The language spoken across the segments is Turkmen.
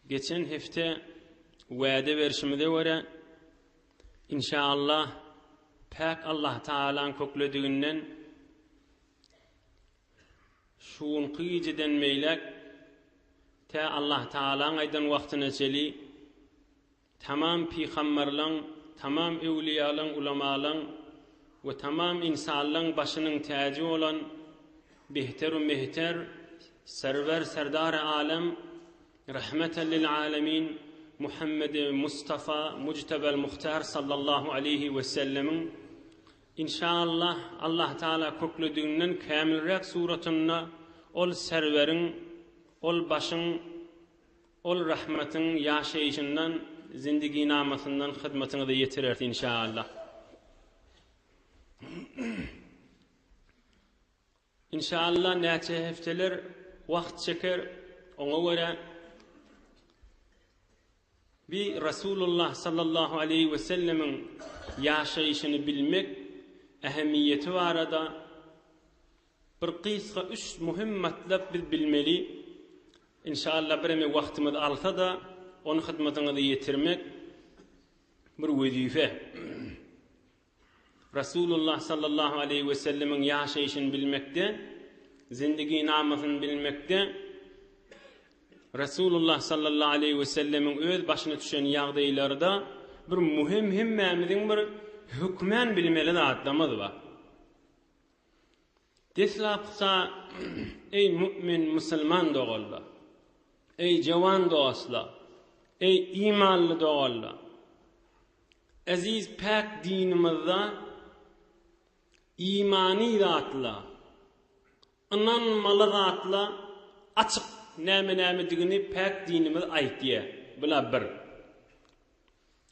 Geçen hepde wada berşimize görä, inşaallah, päk Allah Tagalaň köklediginden şu günki gijeden beýläk tä Allah Tagalaň aýdan wagtyna çeli Tamam pygamberleň, tamam öwlüýalaň, ulamalaň we tamam ynsanlaň başynyň täji bolan Behteru Mehter, Serwer Serdary Alem, Rahmeten lil Alemin, Muhammedi Mustafa Mujtebel Muhtar sallallahu aleýhi we sellemiň Inşaallah Allah Taala köklediginden kämilräk suratynda ol Serweriň, ol başyň Ol rahmatyň ýaşaýşyndan, zindiginamasyndan hyzmatyňyza ýetireris inşaallah. Inşaallah näçe hepdeler wagt çeker, oňa görä bi Rasulullah sallallahu aleýhi we sellemiň ýaşaýşyny bilmek ähmiýeti barada Bir gysga üç muhim matlap biz bilmeli. Inşallah bireme wagtymyz alsa-da, ony hyzmatyňyza ýetirmek bir wezipe. Rasulullah sallallahu aleýhi we sellemiň ýaşaýşyny bilmekde, zindiginamasyny bilmekde Rasulullah sallallahu aleýhi we sellemiň öz başyna düşen ýagdaýlarda bir muhim hemmämiziň bir hökmän bilmeli zatlarymyz bar. Deslapda eý mu'min musulman doganlar! Eý jowan dostlar! Eý imanly doganlar! Eziz päk dinimizde imany zatlar, ynanmaly zatlar açyk näme-nämedigini päk dinimiz aýtýar. Bula bir.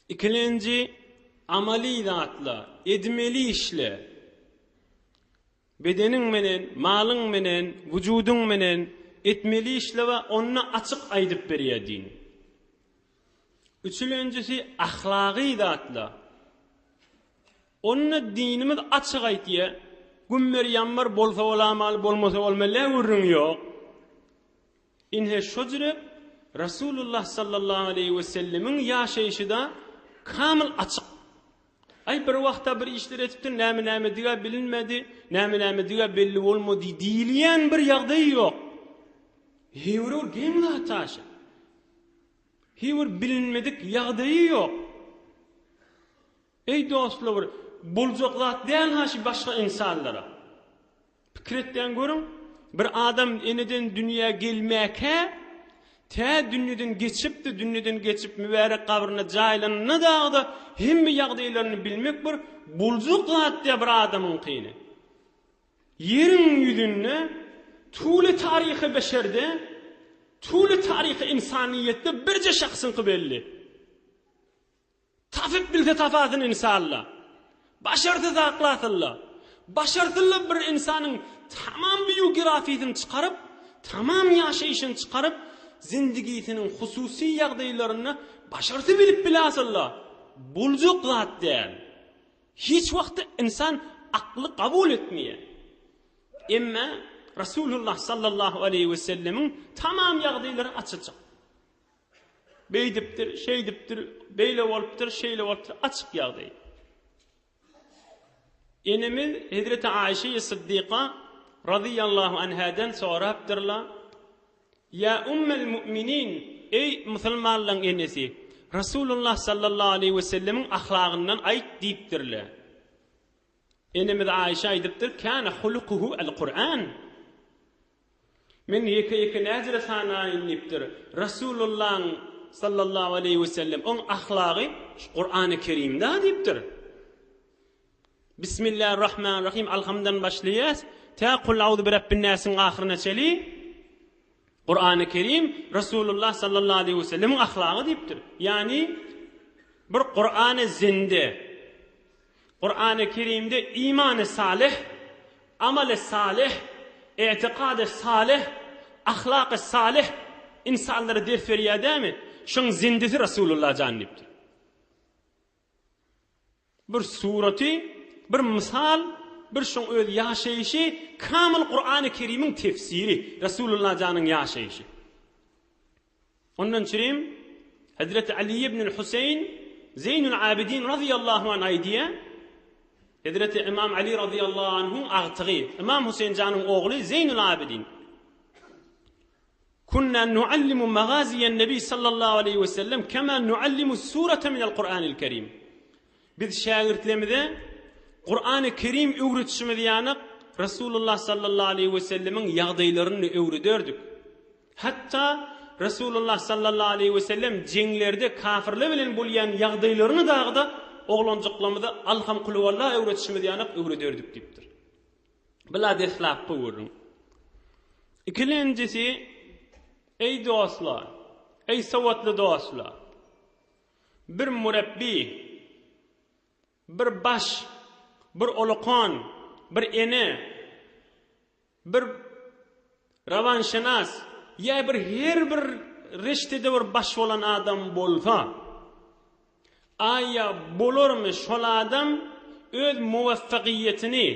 Ikilenji amaly zatlar, edmeli işler. Bedeniň menen, malyň menen, wujudyň menen etmeli işler bar, onda açyk aýdyp berýär din. Üçülenjisi ahlagy zatlar. Onda dinimiz açyk aýtýar, Gümmer ýammar bolsa bolamaly, bolmasa bolmaly, gürrüň ýok. Ine şo jürek Rasulullah sallallahu aleýhi we sellemiň ýaşaýşyda kamyl açyk. Aý bir wagta bir işler etipdir, näme nämedigä bilinmedi, näme nämedigä belli bolmady diýilýän bir ýagdaý ýok. Heý bir geň zat aşa. Heý bir bilinmedik ýagdaýy ýok. Eý dostlar bir boljak zat däl ha şu başga ynsanlara. Pikir etýän görüň, bir adam eneden dünýä gelmäkä, tä dünýeden geçipdi, dünýeden geçip mübärek gabryna jaýlananda dagy-da hemme ýagdaýlaryny bilmek bir boljak zat däl bir adamyňkyny. Ýeriň ýüzünde tuly taryhy beşerde, tuly taryhy ynsanyýetde birje şahsyňky belli. Tapyp bilse tapasyn insalla. Başarsa saklasynla. Başarsylla bir ynsanyň tamam biografiýasyny çykaryp, tamam ýaşaýşyny çykaryp, zindigisiniň hususy ýagdaýlaryny başarsa bilip bilasylla. Boljak zat däl. Hiç wagtda ynsan akly kabul etmeýär. Emma Rasulullah sallallahu aleýhi we sellemiň tamam ýagdaýlary açyjyk. Beýdipdir, şeýdipdir, beýle bolupdyr, şeýle bolupdyr, açyk ýagdaý. Enemiz Hezreti Aýşe Syddyka razyýallahu anhadan sorapdyrlar, Ýa ummel mu'minin, eý musulmanlaryň enesi, Rasulullah sallallahu aleýhi we sellemiň ahlagyndan aýt diýipdirler. Enemiz Aýşe aýdypdyr, Kana hulukuhu al-Kur'an. Men ýeke-ýeke näjere sanaýyn diýipdir. Rasulullaň sallallahu aleýhi we sellem oň ahlagy şu Kurany Kerimde diýipdir. Bismillahirrahmanirrahim Alhamdan başlaýas tä Kul auzu bi rabbin nasiň ahyryna çeli Kurany Kerim Rasulullah sallallahu aleýhi we sellemiň ahlagy diýipdir. Ýani bir Kurany zinde Kurany Kerimde imany salyh, amaly salyh, etikady salyh, ahlaky salyh ynsanlara ders berýär dämi? Şoň zindisi Rasulullah jan diýipdir. Bir suraty, bir mysal, bir şoň öz ýaşaýşy kamyl Kurany Kerimiň tefsiri, Rasulullah janyň ýaşaýşy. Ondan çürim Hezreti Ali ibn Huseýn Zeýnul Abidin razyýallahu anh aýdýar, Hezreti Ymam Ali razyýallahu anhuň agtygy, Ymam Huseýn janyň ogly Zeýnul Abidin. Kunna nuallimu magaziýen Nebi sallallahu aleýhi we sellem kema nuallimu surata minel Kur'anil Kerim. Biz şägirtlerimize Kur'any Kerim öwretişimiz ýanak Resulullah sallallahu aleýhi we sellemiň ýagdaýlaryny öwrederdik. Hatda Resulullah sallallahu aleýhi we sellem jeňlerde kafirler bilen bolýan ýagdaýlaryny dagy-da oglanjyklarymyza Alham kulwalla öwretişimiz ýanak öwrederdik diýipdir. Bila deslapky gürrüň. Ikilenjisi, eý dostlar, eý sowatly dostlar, bir murabbi, bir baş, bir ulukan, bir ene, Bir rowanşynas ýa bir her bir reştede bir baş bolan adam bolsa, aýa bolarmy şol adam öz muwaffagyýetini,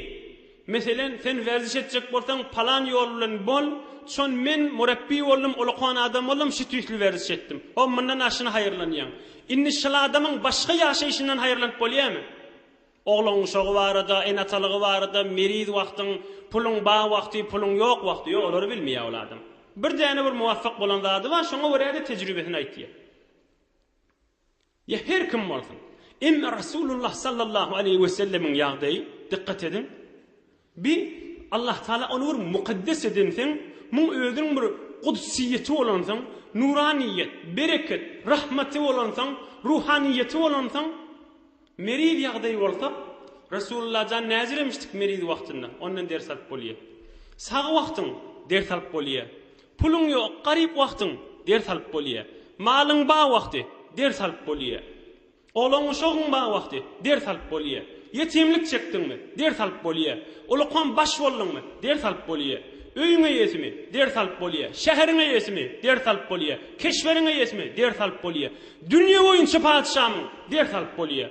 meselen, sen werziş etjek bolsaň palan ýol bilen bol, şon men murabbi boldum, ulukan adam boldum, şu tüýsli werziş etdim. Hop, mundan aşyny haýyrlanýaň. Indi şol adamyň başga ýaşaýşyndan haýyrlanyp bolýarmy? Oglan-uşagy barada, ene-atalygy barada, meriz wagtyň, puluň bar wagty, puluň ýok wagty, ýok, olary bilmeýär ol adam. Bir däne bir muwaffak bolan zady bar, şoňa görä-de tejribesini aýtýar. Ýa her kim bolsun. Emma Rasulullah sallallahu aleýhi we sellemiň ýagdaýy, dykgat ediň, bi Allah Taala ony bir mukaddes edenseň, muň özüniň bir gudsyýeti bolansoň, nuraniýet, bereket, rahmaty bolansoň, ruhaniýeti bolansoň, Meriz ýagdaýy bolsa, Resulullah jan näjiremişdik meriz wagtynda, ondan ders alyp bolýa. Sag wagtyň, ders alyp bolýa. Puluň ýok, garyp wagtyň, ders alyp bolýa. Malyň bar wagty, ders alyp bolýa. Oglan-uşagyň bar wagty, ders alyp bolýa. Ýetimlik çekdiňmi, ders alyp bolýa. Ulukan baş bolduňmy, ders alyp bolýa. Öýüň eýesimi, ders alyp bolýa. Şäheriň eýesimi, ders alyp bolýa. Keşberiň eýesimi, ders alyp bolýa. Dünýe boýunça patyşamyň, ders alyp bolýa.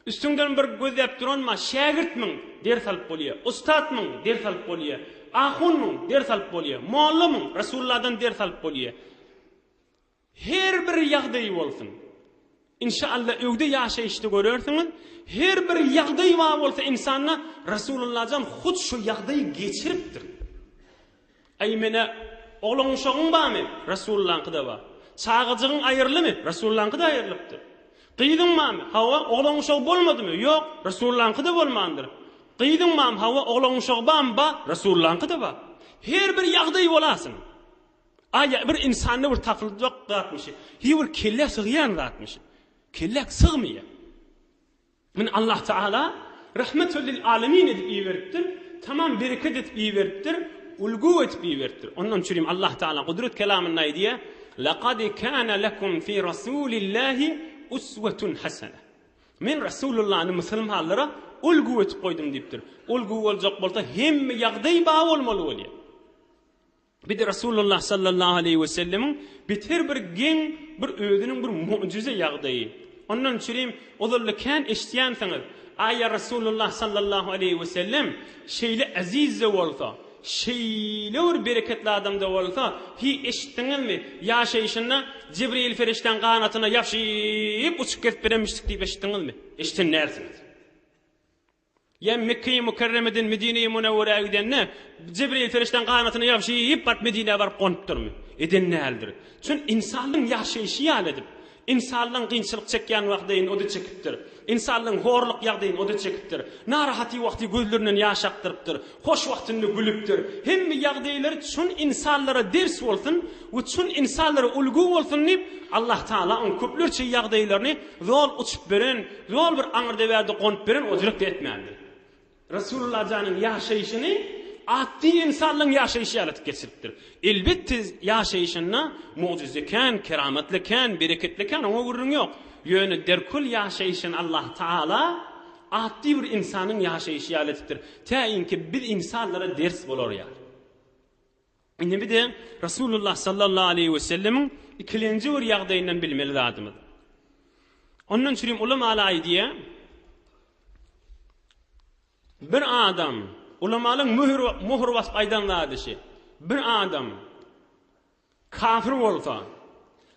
Üstüňden bir gözläp duranma, şägirtmiň, ders alyp bolýa. Ussatmyň, ders alyp bolýa. Ahunmyň, ders alyp bolýa. Mollamyň, Resulullahdan ders alyp bolýa. Her bir ýagdaýy bolsun. Inşallah öwde ýaşaýyşda görersiňiz, her bir ýagdaý bar bolsa ynsanda Resulullahjan hut şu ýagdaýy geçiripdir. Aý menä oglan-uşagyň barmy? Resulullaňky-da bar. Çagajygyň aýryldymy? Resulullaňky-da aýrylypdyr. Gyzyň barmy? Hawa, oglan-uşagy bolmadymy? Ýok, Resulullaňky-da bolmandyr. Gyzyň barmy? Hawa, oglan-uşagy barmy? Bar, Resulullaňky-da bar. Her bir ýagdaý bolasyn. Aý bir ynsanda bir tapyljak zatmyş. Hiý bir kellä sygýan zatmyş. Kellä sygmaýar. Muny Allah Taala Rahmetül lil alemin edip iberipdir, tamam bereket edip iberipdir, ulgu edip iberipdir. Ondan çürim Allah Taala gudrat kelamynda aýdýar, Laqad kana lekum fi rasulillahi uswetun hasene. Men Resulullany musulmanlara ulgu edip goýdum diýipdir. Ulgu boljak bolsa hemme ýagdaý bar bolmaly bolýar. Bir-de Resulullah sallallahu aleýhi we sellemiň beter bir geň bir özüniň bir mu'jize ýagdaýy. Ondan çürim ozalda kän eşitýänsiňiz, Aýa Resulullah sallallahu aleýhi we sellem şeýle eziz-de bolsa, şeýle bir bereketli adam-da bolsa, hiý eşitdiňizmi, ýaşaýşynda Jibril perişdäň ganatyna ýapşyp uçup gezip berenmişdik diýip eşitdiňizmi? Eşiden dälsiňiz. Ýa Mekgeýi Mükerremeden Medineýi Münewwerä gidende, Jibril perişdäň ganatyna ýapyşyp baryp Medinä baryp gonupdyrmy? Eden däldir. Çün ynsanlyň ýaşaýşy ýaly edip, ynsanlyň kynçylyk çekýän wagdaýyny o-da çekipdir. Ynsanlyň horluk ýagdaýyny o-da çekipdir. Narahaty wagty gözlerinden ýaş akdyrypdyr. Hoş wagtynda gülüpdir. Hemme ýagdaýlary çün ynsanlara ders bolsun we çün ynsanlara ulgy bolsun diýip, Allah Tagala oň köplerçe ýagdaýlaryny zol uçup beren, Zol bir aňyrda-bärde gonup beren ojrek-de etmändir. Resulullah janyň ýaşaýşyny atdy ynsanlaryň ýaşaýşy ýaly etip geçiripdir. Elbetde ýaşaýşynda mugjyza kän, keramatly kän, bereketli kän, oňa gürrüň ýok. Ýöne derkül ýaşaýşyny Allah Taala atdy bir ynsanyň ýaşaýşy ýaly etipdir. Tä inki biz ynsanlara ders bolar ýaly. Indi bir de Resulullah sallallahu aleyhi we sellemiň ikilenji bir ýagdaýyndan bilmeli zadymyz. Ondan çürim ulamalar aýdýar. Bir adam ulamalaryň möhür möhür basyp aýdan zady şi. Bir adam kafir bolsa.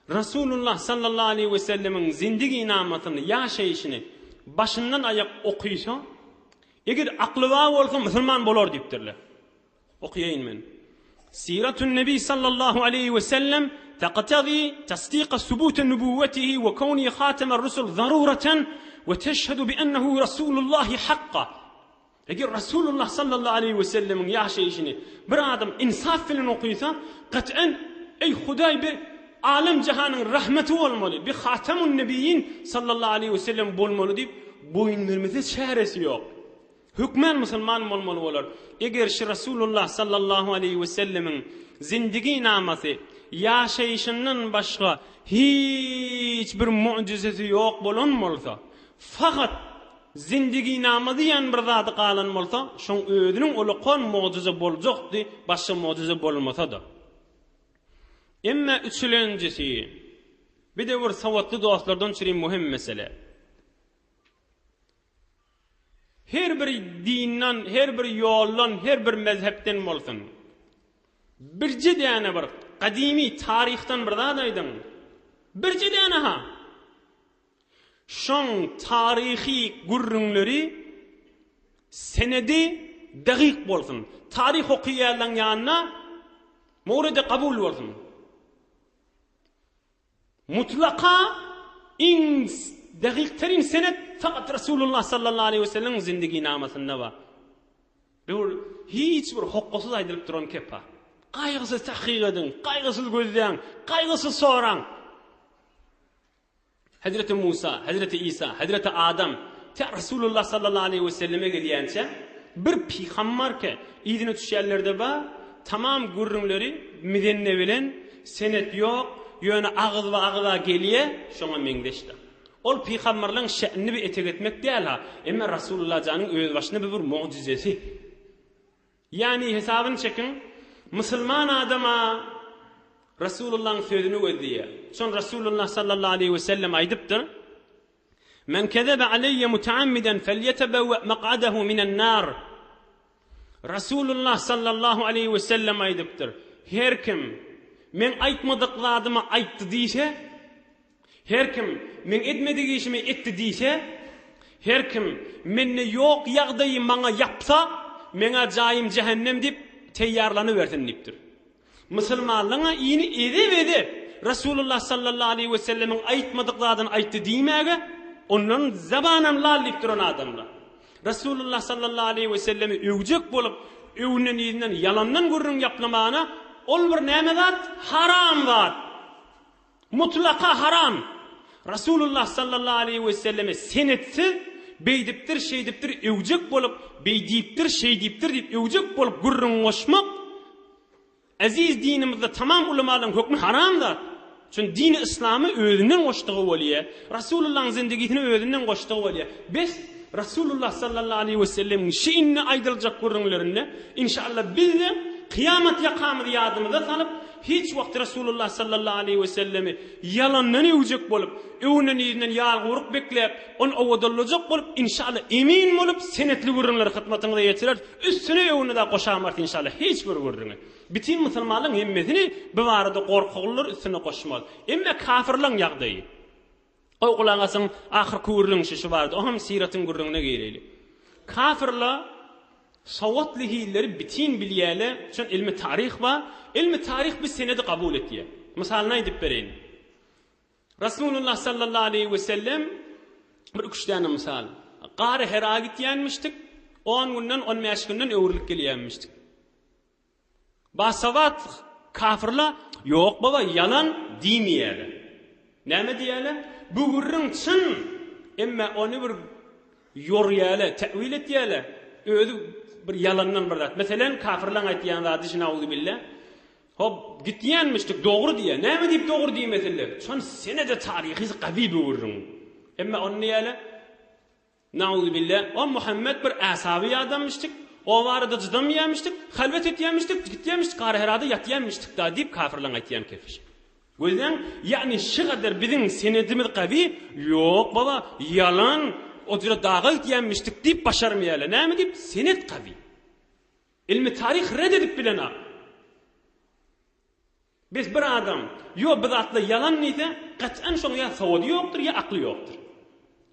Rasulullah sallallahu aleýhi we sellemiň zindiginamasyny, ýaşaýşyny başyndan aýak okysa, eger akly bar bolsa musulman bolar diýipdirler. Okaýaýyn men. Siratun Nebi sallallahu aleýhi we sellem taqtadi tasdika subute nubuwwetihi we kownihi hatemar rusul zaruratan we teşhedü bi ennehu Rasulullahi hakka. Eger Rasulullah sallallahu aleýhi we sellemiň ýaşaýşyny bir adam ynsap bilen okysa, gat'an, Eý Hudaý bir alem jahanyň rahmeti bolmaly, bir Hatemun Nebiýin sallallahu aleýhi we sellem bolmaly diýip boýun bermese çäresi ýok. Hökmän musulman bolmaly bolar. Eger şi Rasulullah sallallahu aleýhi we sellemiň zindigi namasy, ýaşaýşyndan başga hiç bir mu'jizesi ýok bolan bolsa, fakat Zindiginama diýen bir zady galan bolsa, şoň özüniň ulakan mugjyza boljakdy, başga mugjyza bolmasa-da. Emme üçülenjisi, bir-de bir sowatly dostlardan çürim möhüm mesele. Her bir dinden, her bir ýoldan, her bir mezhepden bolsun. Birje däne bir gadymy taryhdan bir zat aýdyň. Birje däne-ha! Şoň taryhy gürrüňleri senedi dagyk bolsun. Taryh okyýanlaň ýanyna mowredi kabul bolsun. Mutlaka iň dagyk terin senet fakat Resulullah sallallahu aleýhi we sellemiň zindiginamasynda bar. Bu hiç bir hokgasyz aýdylyp duran kepa. Gaýgysyz tahkyk ediň, gaýgysyz gözläň, gaýgysyz soraň. Hezreti Musa, Hezreti Isa, Hezreti Adam tä Resulullah sallallahu aleýhi we selleme gelýänçä bir pygambar ke yzyna düşýänlerde bar, tamam gürrüňleri mizenne bilen senet ýok, ýöne agyzba agyza gelýä, şoňa meňzeşdir. Ol pygambarlaň şe'nini bir etek etmek däl-ha, emma Resulullah janyň özbaşyna bir bir mugjizesi. Ýagny hesabyny çekiň, musulman adama Resulullahyň sözüni gözleýär. Şon Resulullah sallallahu aleýhi we sellem aýdypdyr, Men kezebe aleýye mutaammidan felýetebewwe maq'adahu minen nar. Resulullah sallallahu aleýhi we sellem aýdypdyr, Her kim meň aýtmadyk zadymy aýtdy diýse, Her kim meň etmedik işimi etdi diýse, her kim mende ýok ýagdaýy maňa ýapsa, meň-ä jaýym jähennem diýip, teýýarlanybersin diýipdir. Musulmanlaryň-a ini eze-beze Resulullah sallallahu aleýhi wesellemiň aýtmadyk zadyny aýtdy diýmäge, ondan zabanam lal diýip duran adamlar. Resulullah sallallahu aleýhi wesellemi öwjek bolup, öwünden yzyndan ýalandan gürrüň ýaplamana, ol bir näme zat? Haram zat! Mutlaka haram! Rasulullah sallallahu aleýhi we selleme senetsiz beýdipdir, şeýdipdir öwjek bolup, beý diýipdir, şeý diýipdir diýip öwjek bolup gürrüň goşmak eziz dinimizde tamam ulamalaryň hökmi haram zat. Çünki dini yslamy özünden goşdugy bolýar. Rasulullahyň zindigisini özünden goşdugy bolýar. Bes Rasulullah sallallahu aleýhi we sellemiň şi indi aýdyljak gürrüňlerinde inşallah biz-de kyýamat ýakamyzy ýadymyza salyp Hiç wagt Resulullah sallallahu aleýhi we sellemi ýalandan öwjek bolup, öwünden yzyndan ýalguruk bekläp, ony owadanlajak bolup, inşallah emin bolup senetli gürrüňleri hyzmatyňyza ýetireris, üstüne öwüne-de goşamarys inşallah hiç bir gürrüňi. Bitin musulmanlaryň hemmesini bu barada gorkuglylar üstüne goşmaz. Emme kafirlaň ýagdaýy. Goý gulak asyň ahyrky gürrüň şu şu barada oňam syratyň gürrüňine gireýli. Kafirla sowatly hilleri bitin bilýäle şon ilmi taryh bar. Ilmi taryh bir senedi kabul etýä. Mysalyny aýdyp bereýin. Rasulullah sallallahu aleýhi we sellem bir üç däne mysal. Gary Hera gitýänmişdik. 10 günden 15 günden öwrülip gelýänmişdik. Basawat kafyrla ýok baba ýalan diýmeýäler. Näme diýýäler? Bu gürrüň çyn, emme ony bir ýorýäler, täwil etýäler. Özi bir ýalandan bir zat. Meselen, kafyrlaň aýtýan zady şi nauzubilla. Hop, gitýänmişdik, dogry diýýär. Näme diýip dogry diýmesinler? Çyn senede taryhy gawy bu gürrüň. Emme ony diýýäler. Nauzubilla, o Muhammet bir äsaby adamyşdyk, o barada jydamyýamyşdyk, halwet etýämişdik, gitýämişdik, Gary-Herada ýatýamyşdyk-da diýip kafirleň aýtýan kefi. Gözläň, ýagny şygadyr biziň senedimiz gawy, ýok baba, ýalan, o jyra daga gitýämişdik diýip başarmaýarlar. Näme diýip, senet gawy. Ilmi taryh red edip bilenok. Bes bir adam, Ýo, bu zatlar ýalan diýse, gat'an şoň ýa sowady ýokdur, ýa akly ýokdur.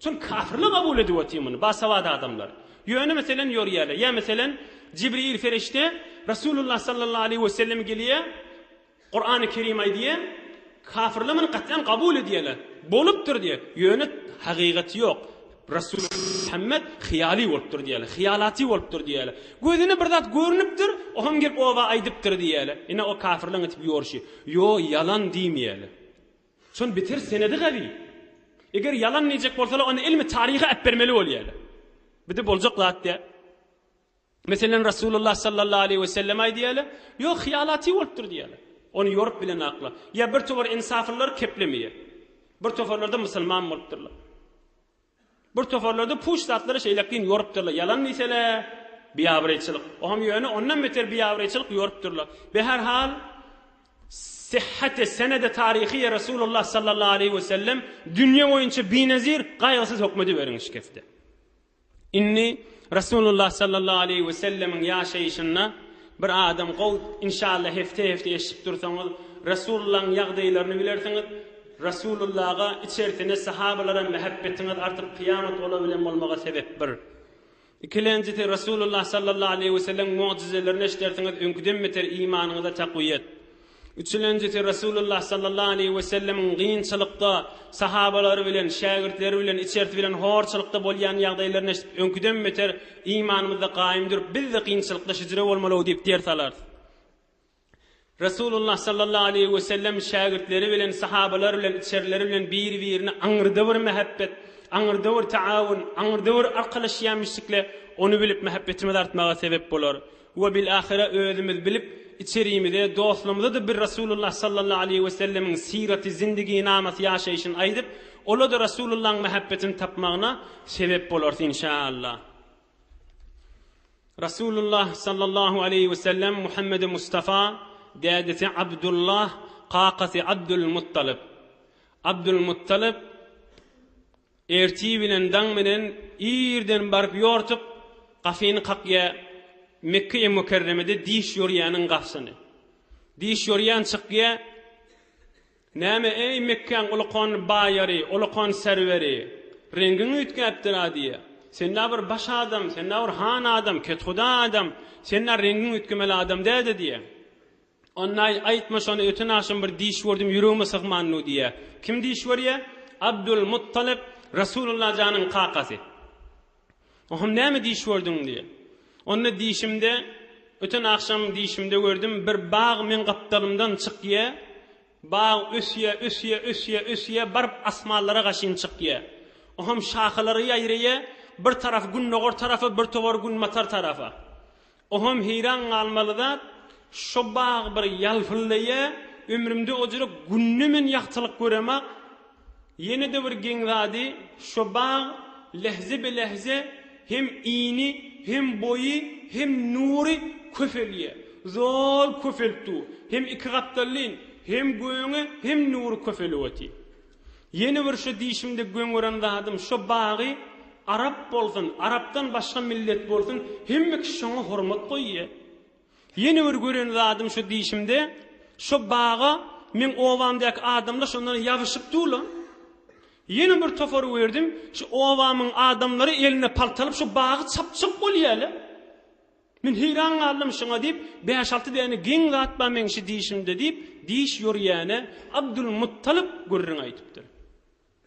Şony kafirler kabul edip otyr muny, basawat adamlar. Ýöne meselen ýorýarlar. Ýa meselen Jibril ferişde Rasulullah sallallahu aleýhi we selleme gelýär, Kurany Kerim aýdýar, kafirler muny gat'an kabul edýärler. Bolupdyr diýýär. Ýöne hakykaty ýok. Rasul Muhammed hyýaly bolupdyr diýýärler. Hyýalaty bolupdyr diýýärler. Gözüne bir zat görnüpdir, o hem gelip oba aýdypdyr diýýärler. Ine o kafirleň etip ýorşy. Ýo, ýalan diýmeýärler. Şon beter senedi gawy. Eger ýalan diýjek bolsalar, onda ilmi taryhy äpbermeli bolýarlar. Bu-da boljak zat däl. Meselem, Rasulullah sallallahu aleýhi we sellem aýdýarlar, Ýok, hyýalaty bolupdyr diýýärler. Ony ýorup bilenaklar. Ýa bir topar ynsaflylar keplemeýär. Bir toparlarda musulman bolupdyrlar. Bir toparlarda puç zatlary şeýlekin ýorupdyrlar. Ýalan diýsele, biabraýçylyk. Oňam ýöne ondan beter biabraýçylyk ýorupdyrlar. Beherhal, sihhati senedi taryhyýe Rasulullah sallallahu aleýhi we sellem dünýe boýunça binezir, gaýgysyz hökmedi beriň şikefde. Indi Resulullah sallallahu aleýhi we sellemiň ýaşaýşynda bir adam gowy inşallah hefte-hefte eşidip dursaňyz Resulullahyň ýagdaýlaryny bilersiňiz. Resulullaha içersine sahabalara mähebbetiňiz artyp kyýamat olar bilen bolmaga sebep bir. Ikilenjisi Resulullah sallallahu aleýhi we sellemiň mugjyzalaryny eşidersiňiz öňküden beter imanyňyza takwiýet. Üçülenjisi Resulullah sallallahu aleýhi we sellemiň gynçylykda sahabalary bilen, şägirtleri bilen, içersi bilen horçulykda bolýan ýagdaýlaryny eşidip, öňküden beter imanymyzda gaýym durup, biz-de gynçylykda şijire bolmaly diýip ders alarys. Resulullah sallallahu aleýhi we sellem şägirtleri bilen, sahabalary bilen, içerileri bilen bir-birine aňyrda bir mähebbet, aňyrda bir taawun, aňyrda bir arkalaşýanmyşdykle ony bilip mähebbetimiz artmaga sebep bolar. We bil-ahyra özümiz bilip, içerimize, dostlarymyza-da bir Rasulullah sallallahu aleýhi we sellemiň syraty, zindiginamasy, ýaşaýşyny aýdyp, ola-da Rasulullahyň mähebbetini tapmagyna sebep bolarys inşaallah. Rasulullah sallallahu aleýhi we sellem Muhammedi Mustafa, dädesi Abdullah, kakasy Abdul Muttalyp. Abdul Muttalyp Ertir bilen daň bilen irden baryp ýortup, gafyny kakýa Mekge-i Mükerremede diş ýorýanyň gafsyny. Diş ýorýan çykýa, Näme, eý, Mekgäň ulukan baýary, ulukan serweri, reňgiň üýtgäpdir-a diýýä. Sen-ä bir baş adam, sen-ä bir han adam, kethuda adam, sen-ä reňgiň üýtgemeli adam däl-de diýýä. Onnaý aýtma şony öten agşam bir diş gördüm ýüregime sygmandu diýýä. Kim diş görýä? Abdul Muttalyp Rasulullah janyň kakasy. Oham näme diş gördüň diýýä. Onda dişimde öten agşam dişimde gördüm bir bag meň gapdalymdan çykýa. Bag ösýä ösýä ösýä ösýä baryp asmanlara gaşyn çykýa. Oham şahalary ýaýraýa bir tarafy gündogar tarafa bir towar günbatar tarafa. Oňam heýran galmaly zat, şo bag bir ýalpyldaýa, ömrümde o jürek günde men ýagtylyk göremak, ýene-de bir geň zady, şo bag lähze-be-lähze hem ini, hem boýy, hem nury köpelýä. Zol köpelip dur. Hem ikigapdallyn, hem göňe, hem nury köpelip otyr. Ýene bir şu dişimde göňeren zadym şo bagy arap bolsun, arapdan başga millet bolsun hemme kişi şoňa hormat goýýa. Ýene bir gören zadym şu dişimde şo baga meň obamdaky adamlar şondan ýabyşyp durlar. Ýene bir topar gördüm şu obamyň adamlary eline palta alyp şu bagy çapjak bolýalar. Men heýran galdym şuňa diýip, bäş-alty däne geň zat bar meň şi dişimde diýip, diş ýorýäne Abdul Muttalyp gürrüň aýdypdyr.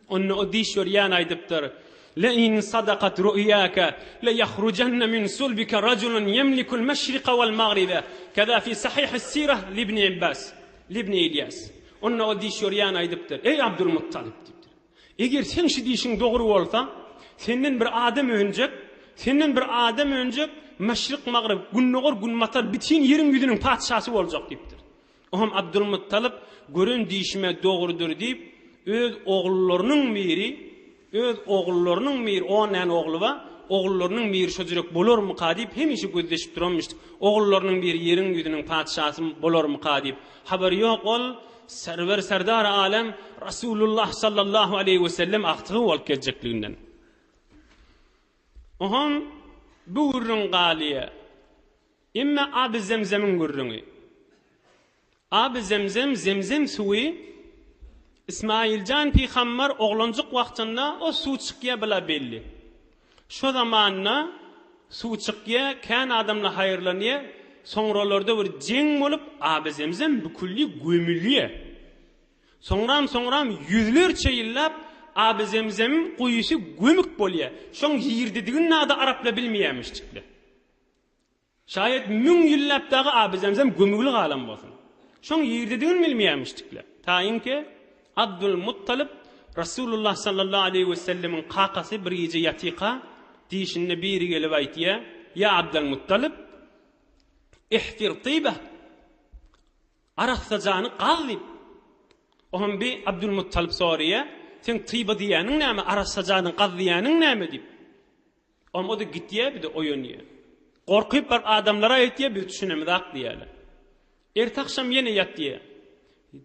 Onda o diş ýorýän aýdypdyr, Le in sadakat ru'ýaka le ýahrujanna min sulbika rajulun ýemlikul meşrika wal magribe, keza fi sahihis sirah libni Abbas, libni Ilýas. Onda o diş ýorýän aýdypdyr, Eý Abdul Muttalyp diýipdir. Eger seň şu diýşiň dogry bolsa, senden bir adam önjek, senden bir adam önjek, maşryk-magryp, gündogar-günbatar bütin ýeriň ýüzüniň patyşasy boljak diýipdir. Oňam Abdulmuttalyp gören diýşime dogrudyr diýip, öz ogullarynyň biri, öz ogullarynyň biri, on däne ogly bar, ogullarynyň biri şo jürek bolarmyka diýip, hemişe gözleşip duranmyşdyk. Ogullarynyň biri ýeriň ýüzüniň patyşasy bolarmyka diýip. Habary ýok ol Serwer Serdar Alem Rasulullah sallallahu aleýhi we sellem agtygy bolup geljekliginden. Oňam bu gürrüň galýa. Emme Aby Zemzemiň gürrüňi. Aby Zemzem, Zemzem suwy, Ismailjan pygambar oglanjyk wagtynda o suw çykýa bula belli. Şo zamanda suw çykýa, kän adamlar haýyrlanýa, soňralarda bir jeň bolup Aby Zemzem bükülli gömülýä. Soňram-soňram ýüzlerçe ýyllap Aby Zemzemiň guýusy gömük bolýa. Şoň ýerdedigini nada araplar bilmeýämişdikler. Şaýat müň ýyllap dagy Aby-Zemzem gömügli galan bolsun. Şoň ýerdedigini bilmeýärmişdikler. Taýynki, Abdul Muttalyp Rasulullah sallallahu aleýhi wesellemiň kakasy bir gije ýatyka, dişinde biri gelip aýtýar, Ýa Abdul Muttalyp, ihfir tyba, arassajany gaz diýip. Oňam bi Abdul Muttalyp soraýar, Seň tyba diýýäniň näme, arassajany gaz diýýäniň näme diýip. Oňa o-da gitýär, bir-de oýanýar. Gorkyp baryp adamlara aýtýar, biz düşünemizak diýýärler. Erte agşam ýene ýatýar.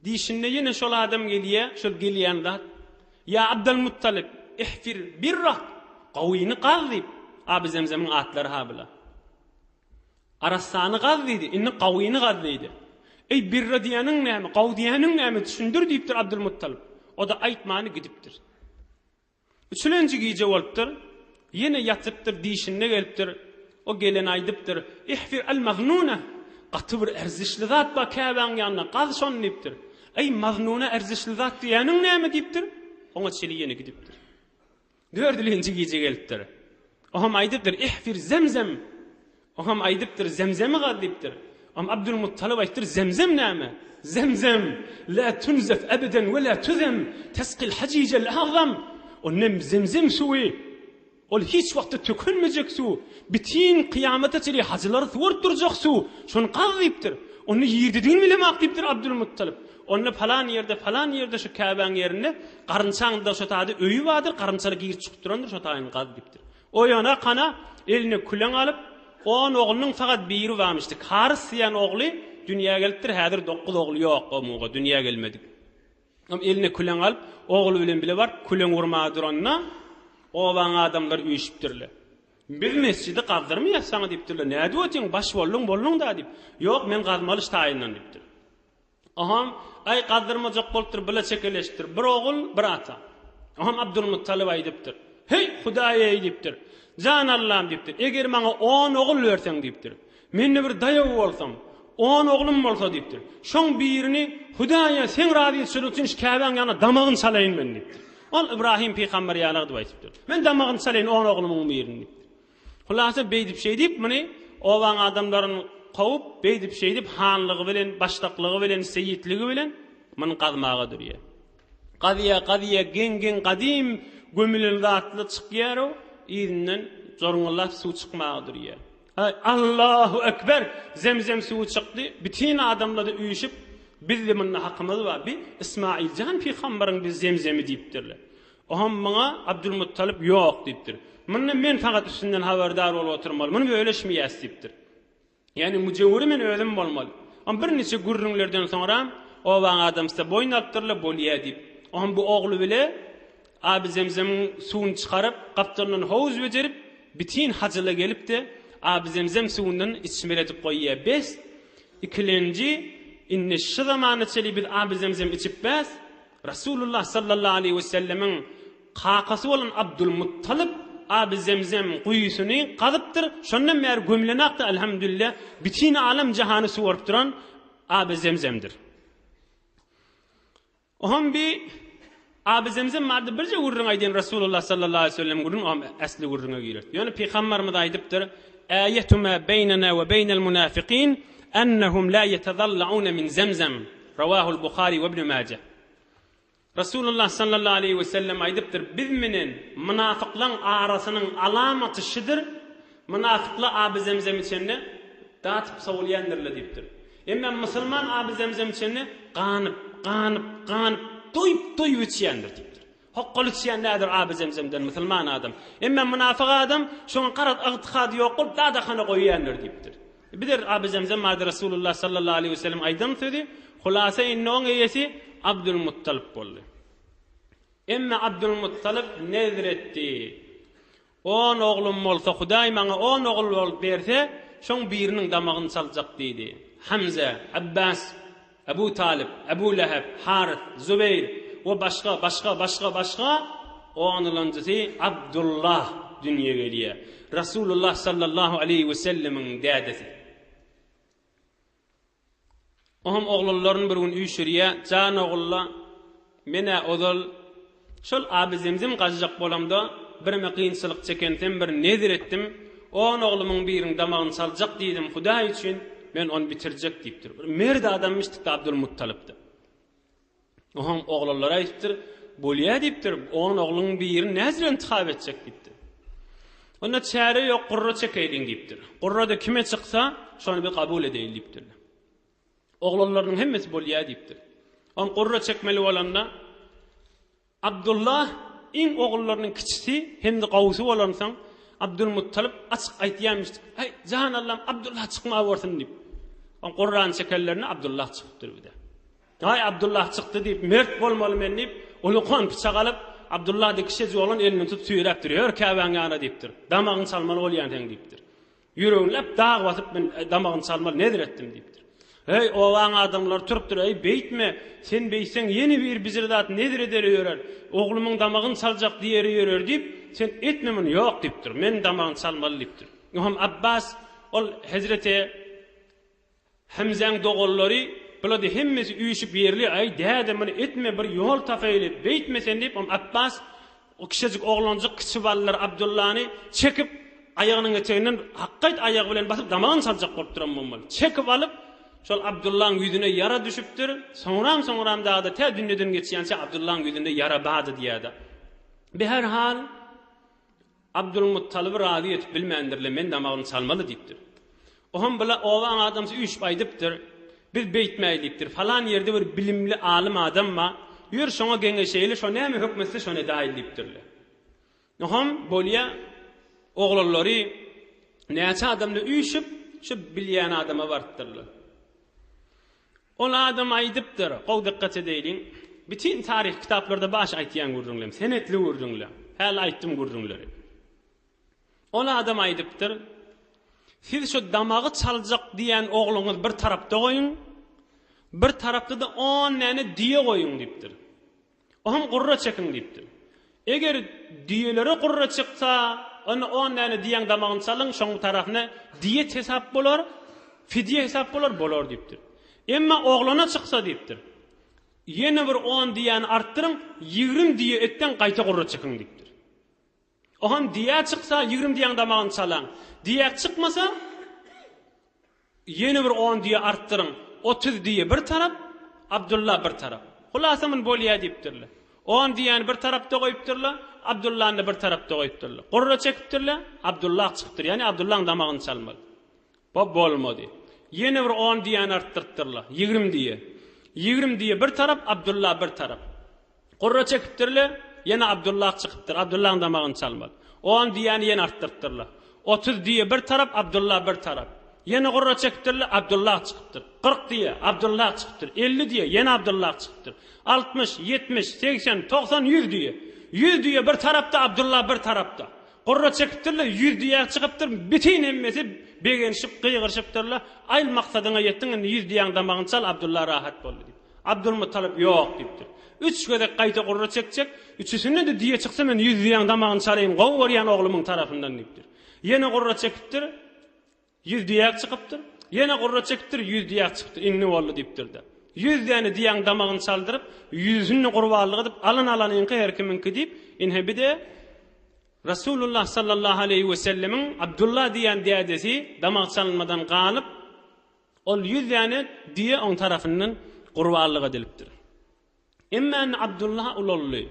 Dişinde ýene şol adam gelýär, şol gelýän zat. Ýa Abdylmuttalyp, ihfir birra, gawyny gaz diýip, Aby Zemzemiň atlary ha bular. Arassany gaz diýdi, indi gawyny gaz diýdi. Eý, birra diýeniň näme, gaw diýeniň näme, düşündir diýipdir Abdylmuttalyp. O-da aýtmany gidipdir. Üçülenji gije bolupdyr. Ýene ýatypdyr, dişinde gelipdir. O gelen aýdypdyr, Ihfir al-maznuna, gaty bir erzişli zat bar Käbäň ýanynda, gaz şony diýipdir. Eý, maznuna erzişli zat diýýäniň näme diýipdir. Oňa çenli ýene gidipdir. Dördülenji gije gelipdir. Oňam aýdypdyr, Ihfir zemzem, Oňam aýdypdyr, Zemzemi gaz diýipdir. Oňam Abdulmuttalyp aýtdyr, Zemzem näme? Zemzem, la tunzef ebeden we la tuzem, tesqil hajijel agzam. O nem zemzem suwy, ol hiç wagtda tökülmejek suw, bitin kyýamata çenli hajylary suwaryp durjak suw, şony gaz diýipdir. Onda ýerdedigini bilemok diýipdir Abdulmuttalyp. Onda palan ýerde, palan ýerde şu Käbäň ýerinde garynçaň-da şo taýda öýi bardyr, garynçalar girip çykyp durandyr, şo taýyny gaz diýipdir. Oýana-kana eline küleň alyp, on oglunyň fakat biri barmyşdy. Karys diýen ogly dünýä gelipdir, häzir dokuz ogly ýok, omuga dünýä gelmedik. Hem eline küleň alyp, ogly bilen bile baryp, küleň urmaga duranda, obaň adamlary üýşüpdirler. Biz mesjidi gazdyrmaýas saňa diýipdirler. Nädip otyň, baş bolduň, bolduň-da diýip. Ýok, men gazmaly şu taýyndan diýipdir. Oham, aý gazdyrmajak bolupdyr, bile çekeleşipdir. Bir ogul, bir ata. Oham Abdulmuttalyp aýdypdyr. Heý, Hudaý-eý diýipdir. Jan Allam diýipdir. Eger maňa on ogul berseň diýipdir. Men-de bir daýaw bolsam, on oglum bolsa diýipdir. Şoň birini Hudaýa seň razyçylygyň üçin şu Käbäň ýanyna damagyny çalaýyn men diýipdir. Ol Ybrahym pygamber ýaly diýip aýdypdyr. Men damagyny çalaýyn on oglumyň birini diýipdir. Hulasa beýdip-şeýdip muny obaň adamlaryny kowup, beýdip-şeýdip hanlygy bilen, başlyklygy bilen, seýitligi bilen muny gazmaga durýar. Gazýar, gazýar, geň-geň gadym gömülen zatly çykýar-ow, yzyndan jorňullap suw çykmaga durýar. Aý, Allahu ekber! Zemzem suwy çykdy, bütin adamlar-da üýşüp, Bizde munda hakymyz bar, bi Ysmaýyl jan pygambaryň bi zemzemi diýipdirler. Oňam muňa Abdylmuttalyp ýok diýipdir. Munda men fakat üstünden habardar bolup oturmaly, muny bölüşmeýäs diýipdir. Ýagny müjewüri men özüm bolmaly. Oňam birniçe gürrüňlerden soňra obaň adamsy-da boýun alypdyrlar, bolýa diýip. Oňam bu ogly bile Aby Zemzemiň suwuny çykaryp, gapdalyndan howuz bejerip, bitin hajyla gelip-de, Aby Zemzem suwundan içmeli edip goýýar. Bes, ikilenji, indi şu zamana çenli biz Aby Zemzem içip bäs, Rasulullah sallallahu aleýhi we sellemiň kakasy bolan Abdulmuttalyp Aby Zemzem guýusyny gazypdyr, şondan bäri gömlenakdy, elhamdülillah, bütin alem jahany suwaryp duran Aby Zemzemdir. Oham bi Aby Zemzem barada birje gürrüň aýdýan Rasulullah sallallahu aleýhi we sellem gürrüň oham äsli gürrüňe girer. Ýöne pygambarymyz aýdypdyr, Äýetu ma beýnena we beýnel munafikin ennehum la ýetezallauna min zemzem. Rawahul Buhari we Ibn Maje. Rasulullah sallallahu aleýhi we sellem aýdypdyr, biz menen mynafyklaň arasynyň alamaty şidir, mynafyklar aby zemzem içende datyp sowulýandirler diýipdir. Emma musulman aby zemzem içende ganyp, ganyp, ganyp, doýup, doýup içýändir diýipdir. Hokgaly içýän däldir aby zemzemden musulman adam. Emma mynafyk adam şoňa garaz ygtykady ýok bolup dadahana goýýandyr diýipdir. Bider aby zemzem barada Resulullah sallallahu aleýhi we sellem aýdan sözi, hulasa indi oň eýesi Abdulmuttalyp boldy. Emma Abdulmuttalyp nezr etdi. On oglum bolsa Hudaý maňa on ogul bolup berse, şoň biriniň damagyny çaljak diýdi. Hamza, Abbas. Ebu Talyp, Ebu Leheb, Haryt, Zubeýr we başga, başga, başga, başga onulanjysy Abdullah dünýä gelýär. Rasulullah sallallahu aleýhi we sellemiň dädesi. Oňam oglanlaryny bir gün üýşürýär, Jan ogulla, men-ä ozal şol aby-zemzem gazjak bolamda, bireme kynçylyk çekensem bir nezir etdim, on oglumyň biriniň damagyny çaljak diýdim, Hudaý üçin, men ony bitirjek diýipdir. Bir merd adamyşdykda Abdulmuttalypda. Oňam oglanlara aýdypdyr, Bolýa diýipdir, on ogluň birini näzire intihap etjek diýipdir. Onda çäre ýok, gurra çekeýliň diýipdir. Gurra-da kime çyksa, şony biz kabul edeýli diýipdirler. Oglanlarynyň hemmesi bolýa diýipdir. On gurra çekmeli bolanda Abdullah iň ogullarynyň kiçisi hem-de gowusy bolansoň, Abdulmuttalyp açyk aýtýarmyş, Heý, jan Allam, Abdullah çykma bolsun diýip. On gurrany çekenlerinde Abdullah çykypdyr bir-de. Aý, Abdullah çykdy diýip, mert bolmaly men diýip, ullakan pyçak alyp, Abdullah diýip kiçijik oglan elinden tutup süýräpdir, Ýör Käbäň ýanyna diýipdir. Damagyňy çalmaly bolýan seň diýipdir. Ýüregini dag basyp men damagyny çalmaly nezir etdim diýipdir. Heý, obaň adamlary turupdyr, Eý, beýtme, sen beýtseň ýene bir bizir zat nezir ederi ýörer, oglumyň damagyny çaljak diýeri ýörer diýip, sen etme muny, ýok diýipdir, men damagyny çalmaly diýipdir. Oňam Abbas ol hezreti Hemzäň doganlary, bulady hemmesi üýşüp ýerli, Aý, däde, muny etme, bir ýol tapaýly, beýtme sen diýip, oňam Apbas o kiçejik oglanjyk kiçi ballar Abdyllany çekip, aýagynyň eteginden hakgaýt aýagy bilen basyp damagyny çaljak bolup duran bolmaly. Çekip alyp, şol Abdyllaň ýüzüne ýara düşüpdir. Soňram-soňram dagy-da tä dünýeden geçýänçä Abdyllaň ýüzünde ýara bardy diýýär-de. Beherhal, Abdulmuttalyby razy edip bilmändirle, men damagyny çalmaly diýipdir. Oňam bula obaň adamsy üýşüp aýdypdyr, Biz beýtmäý diýipdir, falan ýerde bir bilimli alym adam bar, ýör şoňa geňeşeýli, şo näme hökm etse şony edäýli diýipdirler. Oňam bolýa, oglanlary näçe adamly üýşüp, şu bilýän adama barypdyrlar. Ol adam aýdypdyr, gowy dykgat edeýliň, bütin taryhy kitaplarda baş aýtýan gürrüňlem, senetli gürrüňlem, häli aýtdym gürrüňleri. Ol adam aýdypdyr, Siz şu damagy çaljak diýen ogluňyzy bir tarapda goýuň, bir tarapda-da on däne düýe goýuň diýipdir. Oňam gurra çekiň diýipdir. Eger düýelere gurra çyksa, onda on däne düýäň damagyny çalyň, şoň tarapyna diýet hesap bolar, fidýe hesap bolar, bolar diýipdir. Emma oglana çyksa diýipdir. Ýene bir on düýäni artdyryň, 20 düýe etden gaýta gurra çekiň diýipdir. Oňam düýä çyksa, 20 düýäň damagyny çalaň. Düýä çykmasa, Ýene bir on düýe artdyryň. 30 düýe bir tarap, Abdylla bir tarap. Hulasa muny bolýa diýipdirler. On düýäni bir tarapda goýupdyrlar, Abdyllany-da bir tarapda goýupdyrlar. Gurra çekipdirler, Abdylla çykypdyr. Ýagny Abdyllaň damagyny çalmaly. Bu bolmady. Ýene bir on düýäni artdyrypdyrlar. 20 düýe. 20 düýe bir tarap, Abdylla bir tarap. Gurra çekipdirler, ýene Abdullah çykypdyr, Abdullahyň damagyny çalmaly. On düýäni ýene artdyrypdyrlar. 30 düýe bir tarap, Abdullah bir tarap. Ýene gurra çekipdirler, Abdullah çykypdyr. 40 düýe, Abdullah çykypdyr. 50 düýe, ýene Abdullah çykypdyr. 60, 70, 80, 90, 100 düýe. 100 düýe bir tarapda, Abdullah bir tarapda. Gurra çekipdirler, 100 düýe çykypdyr. Bütin hemmesi begenişip, gygyryşypdyrlar. Aý, maksadyňa ýetdiň, indi 100 düýäň damagyny çal, Abdullah rahat boldy diýip. Abdulmutalyp ýok diýipdir. Üç gezek gaýta gurra çekjek, üçüsinde-de düýe çyksa men ýüz düýäň damagyny çalaýyn, gowy görýän oglumyň tarapyndan diýipdir. Ýene gurra çekipdir, ýüz düýä çykypdyr. Ýene gurra çekipdir, ýüz düýä çykypdyr. Indi boldy diýipdir-de. Ýüz däne düýäň damagyny çaldyryp, ýüzüsini gurbanlyk edip, alan alanyňky her kimiňki diýip, ine bir-de Resulullah sallallahu aleýhi wesellemiň Abdullah diýen dädesi damak çalynmadan galyp, Ol ýüz däne düýe oň tarapyndan gurbanlyk edilipdir. Emma indi Abdullah ulaldy.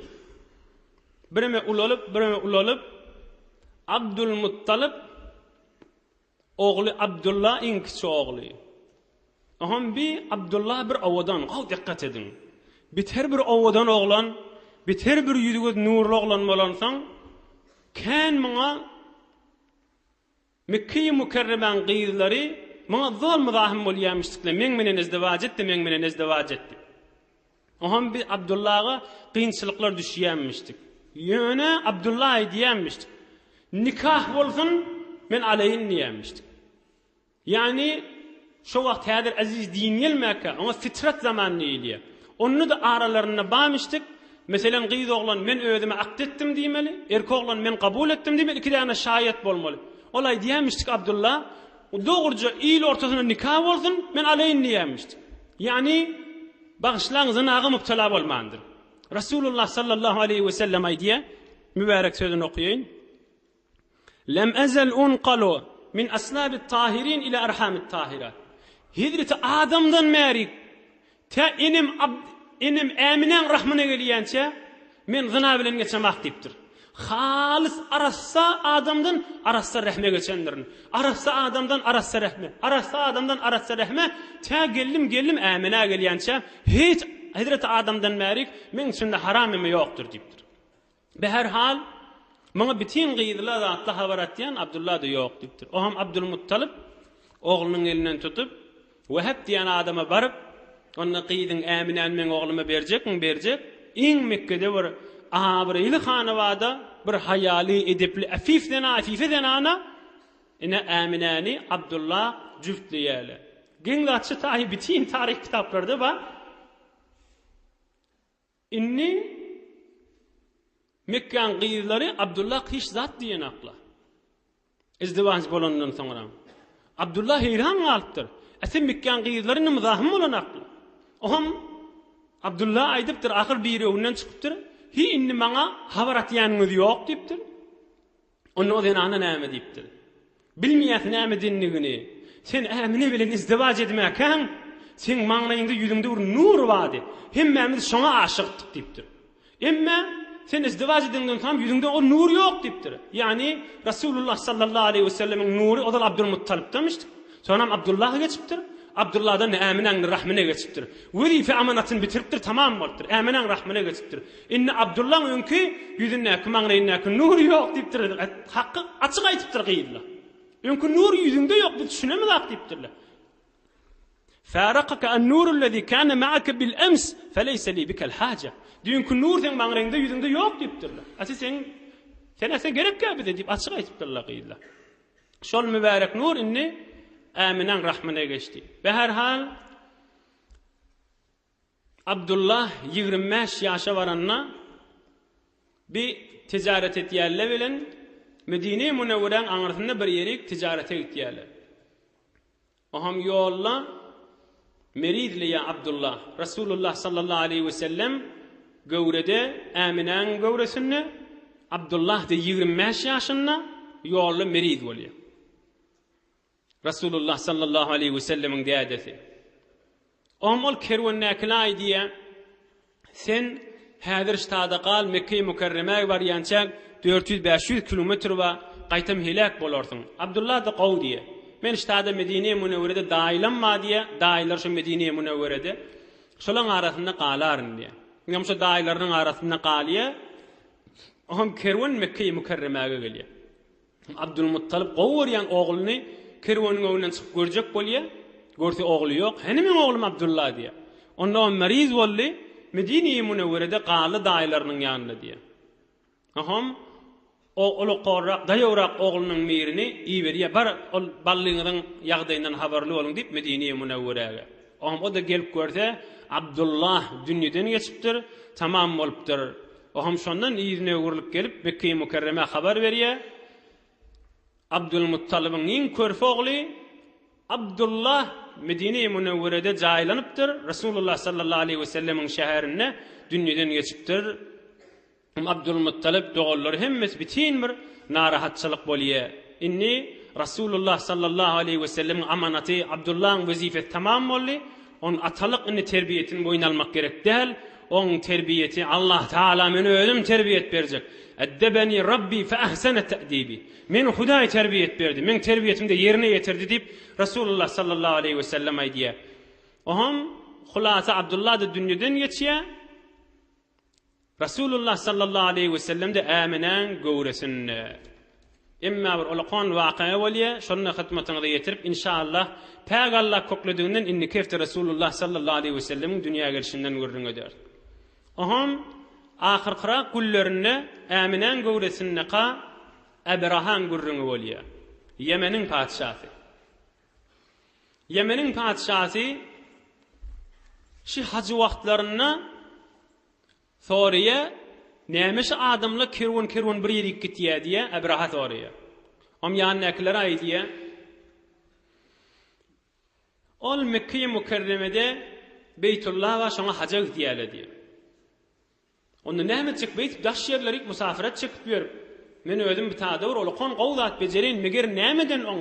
Bireme ulalyp, bireme ulalyp, Abdulmuttalyp ogly Abdullah iň kiçi ogly. Oňam bi Abdullah bir owadan, gowy dikkat ediň. Biter bir owadan oglan, biter bir ýüzi-göz nurly oglan bolansoň, kän muňa Mekgeýi Mükerremäň gyzlary muňa zol myzahym bolýamyşdyklar, meň menen izdiwaç et-de, meň menen izdiwaç et diýip. Oňam bir Abdullaga kynçylyklar düşýänmişdik. Ýöne Abdulla aýdýanmyşdyk, Nikah bolsun, men alaýyn diýýänmişdik. Ýagny. Şo wagt häzir eziz din gelmäkä, oňa fitrat zaman diýilýär. Onda-da aralarynda bamyşdyk, meselem gyz oglan men özüme akt etdim diýmeli, erkek oglan men kabul etdim diýmeli, iki däne şaýat bolmaly. Ol aýdýamyşdyk Abdylla, dogruja il ortasynda nika bolsun, men alaýyn diýýämişdik. Ýagny, bagyşlaň zynaga mübtela bolmandyr. Resulullah sallallahu aleýhi we sellem aýdýar, mübärek sözüni okaýyn. Lem ezel unqalu min aslabit tahirin ila arhamit tahirat. Hezreti Adamdan bäri tä enem Abd enem Äminäň rahmyna gelýänçä men zyna bilen geçemak diýipdir. Halys arassa adamdan arassa rehme geçendirin. Arassa adamdan arassa rehme, arassa adamdan arassa rehme tä geldim geldim Äminä gelýänçä hiç Hezreti Adamdan bäri meň içimde haram eme ýokdur diýipdir. Beherhal, muňa bitin gyzla zatla habar atýan Abdylla-da ýok diýipdir. O hem Abdylmuttalyp oglunyň elinden tutup, Wehep diýen adama baryp, onda gyzyň Äminäni meň ogluma berjekmiň, berjek, iň Mekgede bir abraýly hanabada bir haýaly, edepli, äfif zena, äfife zenana, ine Äminäni Abdylla jübtleýärler. Geň zat şu taýy bitin taryh kitaplarda bar. Indi Mekgäň gyzlary Abdulla hiç zat diýenaklar. Izdiwaç bolandan soňra. Abdulla heýran galypdyr. E sen Mekgäň gyzlary indi myzahym bolanaklar. Oham Abdulla aýdypdyr, ahyr biri öňünden çykypdyr. Hi indi maňa habar atýanyňyz ýok diýipdir. Onda o zenana näme diýipdir? Bilmeýäs näme edendigini. Sen Ämine bilen izdiwaç edmäkäň, seň maňlaýyňda, ýüzüňde bir nur bardy. Hemmämiz şoňa aşykdyk diýipdir. Emme sen izdiwaç edeňden soň ýüzüňde ol nur ýok diýipdir. Ýagny Resulullah sallallahu aleýhi we sellemiň nury ozal Abdulmuttalybdamyşdyk. Soňam Abdullaha geçipdir. Abdullahdan Äminäň rahmyna geçipdir. Wezipe amanatyny bitiripdir, tamam bolupdyr. Äminäň rahmyna geçipdir. Indi Abdullaň öňki ýüzündäki, maňlaýyndaky nur ýok diýipdir. Haky açyk aýdypdyr gyzlar. Öňki nur ýüzüňde ýok, biz düşünemizak diýipdirler. Farakaka an-nurul-lezi kana ma'aka bil-ems, feleyse li bikal haja. Düýnki nur seň maňlaýyňda, ýüzüňde ýok diýipdirler. Asy sen sen ese gerekkä bize diýip açyk aýdypdyrlar gyzlar. Şol mübärek nur indi Äminäň rahmyna geçdi. Beherhal Abdullah 25 ýaşa baranda bir tijaret etýärler bilen Medine-i Münewweräň aňyrsynda bir ýerik tijarete gitýärler. Oham ýolda merizleýär Abdullah. Resulullah sallallahu aleýhi we sellem göwrede Äminäň göwresinde, Abdullah-da 25 ýaşynda ýolda meriz bolýar. Resulullah sallallahu aleýhi we sellemiň dädesi. Oňa ol kerwendäkilä aýdýar, Sen häzir ştada gal, Mekgeýi Mükerremä barýançaň 400-500 kilometr bar, gaýtam heläk bolarsyň. Abdullah-da gowy diýýär. Men ştada Medine-i Münewwerede daýylam bar diýýär, daýylar şo Medine-i Münewwerede. Şolaň arasynda galaryn diýýär. Ýöne şo daýylarynyň arasynda galýar. Oňam kerwen Mekgeýi Mükerremäge gelýär. Abdulmuttalyp gowy görýän ogluny kerweniň öňünden çykyp görjek bolýar. Görse ogly ýok. Hany meň oglum Abdulla diýýär. Onda o meriz boldy. Medine-i Münewwerede galdy daýylarynyň ýanynda diýýär. Oňam o ulukorrak, daýawrak oglunyň birini iberýär. Bar, ol ballyňyzyň ýagdaýyndan habarly boluň diýip Medine-i Münewweräge. Oňam o-da gelip görse, Abdullah dünýeden geçipdir, tamam bolupdyr. Oňam şondan yzyna öwrülip gelip, Mekgeýi Mükerremä habar berýär. Abdulmuttalybyň iň körpe ogly Abdullah Medine-i Münewwerede jaýlanypdyr, Resulullah sallallahu aleýhi wesellemiň şäherinde dünýeden geçipdir. Abdulmuttalyp doganlary hemmesi bitin bir narahatçylyk bolýar. Indi Rasulullah sallallahu aleýhi wesellemiň amanaty Abdullahyň wezipesi tamam boldy. Onuň atalyk indi terbiýetini boýun almak gerek däl. Oň terbiýeti Allah Taala men özüm terbiýet berjek. Eddebeni Rabbi fe ahsene te'dibi. Meni Hudaý terbiýet berdi. Meň terbiýetimde ýerine ýetirdi diýip Rasulullah sallallahu aleýhi wesellem aýdýar. Oňam hulasa Abdullah-da dünýeden geçýär. Rasulullah sallallahu aleýhi we sellem-de Äminäň göwresinde. Emma bir ulakan waka bolýar, şony-da hyzmatyňyza ýetirip, inşallah, päk Allah köklediginden indiki hepde Rasulullah sallallahu aleýhi we sellemiň dünýä gelşinden gürrüň ederis. Oňam ahyrkyrak günlerinde Äminäň göwresindeka Ebrahaň gürrüňi bolýar. Ýemeniň patyşasy. Ýemeniň patyşasy şi hajy wagtlarynda soraýa, Näme şi adamlar kerwen-kerwen bir ýerik gitýä diýä, Ebraha soraýa. Oň ýanyndakylara aýdýa, Ol Mekgeýi Mükerremede Beýtulla bar, şoňa haja gidýärler diýýär. Onda näme etjek beýdip daş ýerlerik musafirat çekip ýörüp. Men özüm bitada bir ulakan gowy zat bejereýin, meger nämeden oň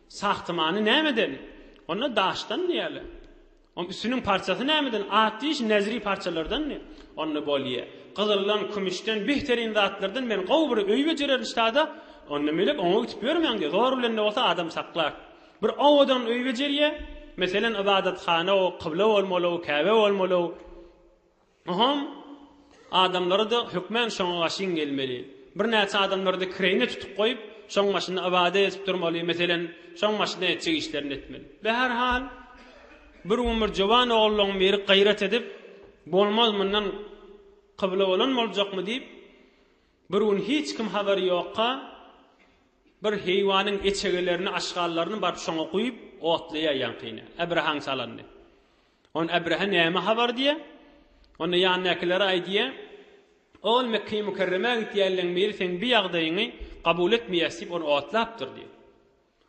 sahtymany nämeden? Onda daşdan diýýärler. Oň üstüniň parçasy nämeden? At diýiş nezri parçalardan diýýär. Onda bolýar. Gyzyldan, kümüşden, behterin zatlardan men gowy bir öý bejererin ştada. Onda melek oňa gitip ýörmäň diýýär. Zor bilen-de bolsa adam saklar. Bir owadan öý bejerýär. Meselen, ybadathana o, kybla bolmaly o, Käbe bolmaly o. Oňam adamlary-da hökmän şoňa gaşyn gelmeli. Birnäçe adamlary-da kireýine tutup goýup, şoň başynda ybadat edip durmaly, meselen, şoň başynda etjek işlerini etmeli. Behärhal, bir gün bir jowan ogullaň biri gaýrat edip, Bolmaz, mundan kybla bolan boljakmy diýip, bir gün hiç kim habary ýokka, bir heýwanyň eçegelerini, aşgallaryny baryp şoňa guýup, otlaýar ýaňkyny, Äbrahaň çalanyny. Ony Ebrehe näme habar diýýär. Onda ýanyndakylara aýdýar, Ol Mekgeýi Mükerremä gitýänleň biri seň bi ýagdaýyňy kabul etmeýäs diýip ony otlapdyr diýýär.